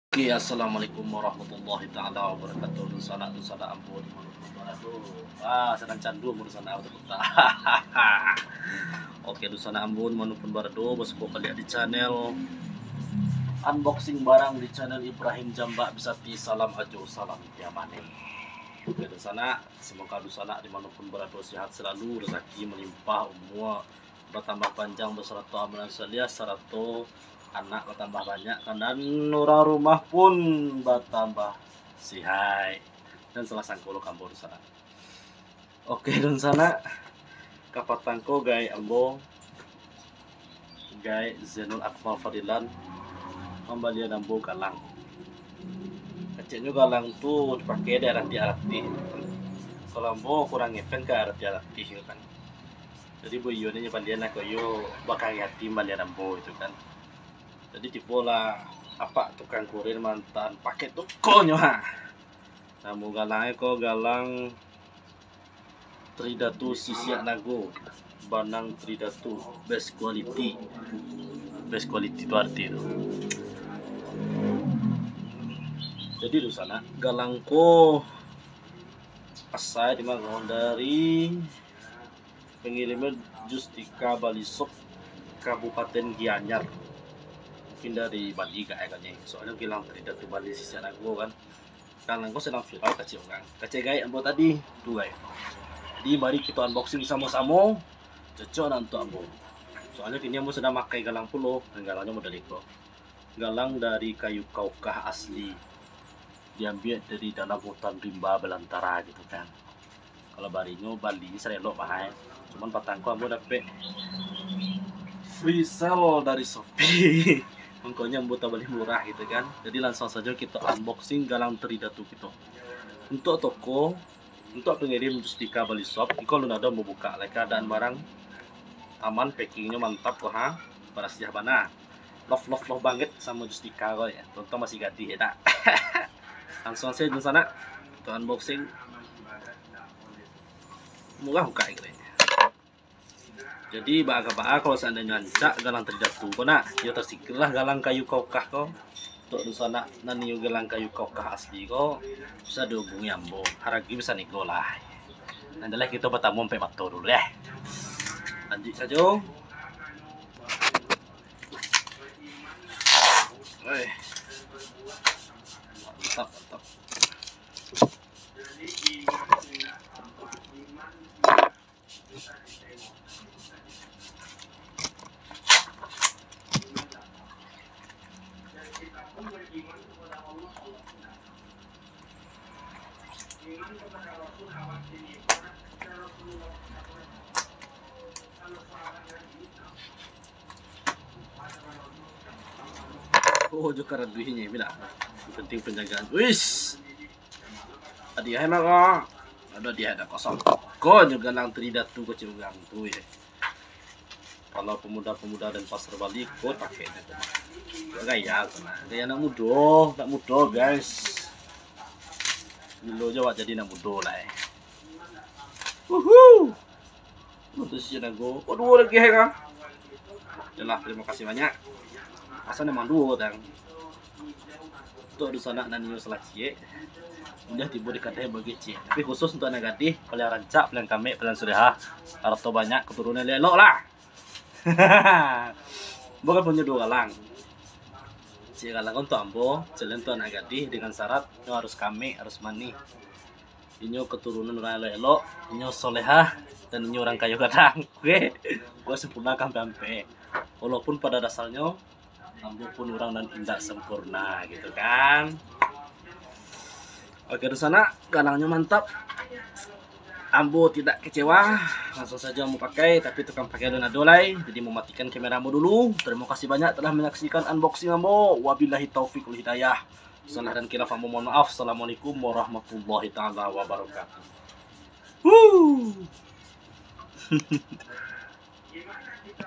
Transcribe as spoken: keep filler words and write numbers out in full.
Oke, assalamualaikum warahmatullahi taala wabarakatuh. Dunsanak, dunsanak ambo di mano pun barado. Ah, sadang candu ambo dunsanak, betul tak? Oke, dunsanak ambo di mano pun barado, basapo baliak di channel unboxing barang di channel Ibrahim Jambak Bisati. Salam ajo, salam tiamane. Oke, dunsanak, semoga dunsanak di mano pun barado sehat selalu, rezeki melimpah, umua batambah panjang basarato amalan saliah, sarato anak batambah banyak, kan, dan urang rumah pun batambah sihaik. Dan salah sangko lo ka ambo dunsanak. Oke, dunsanak, kapatang ko gaek ambo, gaek Zainul Akmal Fadilan, mambalian ambo galang. Keceknyo galang tu dipakai di arati-arati. Kalau ambo kurang ngefan ka arati-arati tu kan. Jadi, buiyonyo balian lah ko iyo bakari ati balian ambo itu kan. Jadi, tibolah apak tukang kurir maantaan paket tu ko nyo ha. Namo galangnyo ko galang Tridatu Sisiak Nago, banang Tridatu, best quality. Best quality tu arti tu. Jadi, dunsanak, galang ko asal di mano, dari pangiriman Justika Balisop, Kabupaten Gianyar. Mungkin dari Bali agaknyo, soalnyo galang Tridatu Bali Sisiak Nago kan. Galang ko sadang viral kecek urang. Kecek gaek ambo tadi, tu gaek. Jadi, mari kito unboxing samo-samo. Cocok nak untuak ambo. Soalnyo kini ambo sadang makai galang pulo, dan galangnyo model iko. Galang dari kayu kaukah asli. Diambiak dari dalam hutan rimba balantara gitu kan. Kalau barinyo Bali ni sarelok mahal. Cuman patang ko ambo dapek free sale dari Shopee. Mangkonyo ambo tabali murah gitu kan. Jadi, langsung sajo kito unboxing galang Tridatu kito. Untuak toko, untuak pangirim Justika Balisop, iko alun ado ambo bukak lai, keadaan barang aman, packingnyo mantap ko ha, barasiah bana. Love, love, love banget samo Justika ko ya. Untuang masih gadih ya tak? Langsung sajo dunsanak, kito unboxing. Murah bukak kiro. Jadi, baa ka baa, kalau seandainyo rancak galang Tridatu ko nak, yo tarsingkirlah galang kayu kaukah ko. Untuak dunsanak nan inyo galang kayu kaukah asli ko, bisa dihubungi ambo. Haragi bisa nego lah. Nan jaleh kito batamu ampek mato dulu deh. Lanjuik sajo. Eh. Mantap, mantap. Oh, jo karaduihnyo, bila. Penting penjagaan. Wis. Hadiah mah ko. Ado hadiah ado kosong. Ko nyo galang Tridatu ko cik urang tu, ye. Kalau pemuda-pemuda Denpasar Bali, ko pakai nyo tu. Gaya tu nah. Gaya anak mudo, anak mudo, guys. Dulu je awak jadi anak mudo lah, eh. Uhu. Untuk si Nago. Oh, duo lagi, eh, kan? Yalah, terima kasih banyak. Asal memang duo, tang. Untuk dunsanak nan inyo salah ciek, mudah tibo di kadai bagecek. Tapi khusus untuk anak gadih, paliang rancak, paliang kamek, paliang sulehah, arato banyak, katurunan elok lah. Bukan punyo duo galang. Ciek galang untuk ambo, ciek untuk anak gadih, dengan syarat inyo harus kamek, harus manih. Inyo keturunan urang elok-elok, inyo solehah, dan inyo urang kayo gadang. Oke, buat sempurna kampe-ampe. Walaupun pada dasarnyo ambo pun urang nan indak sempurna, gitu kan. Oke, dunsanak, galangnyo mantap. Ambo tidak kecewa, langsung saja ambo pakai, tapi tukang pakai alun ado lai, jadi mamatikan kamera ambo dulu. Terima kasih banyak telah menyaksikan unboxing ambo. Wabillahi taufiq wal hidayah. Salah dan khilaf ambo mohon maaf. Assalamualaikum warahmatullahi taala wabarakatuh. Woo!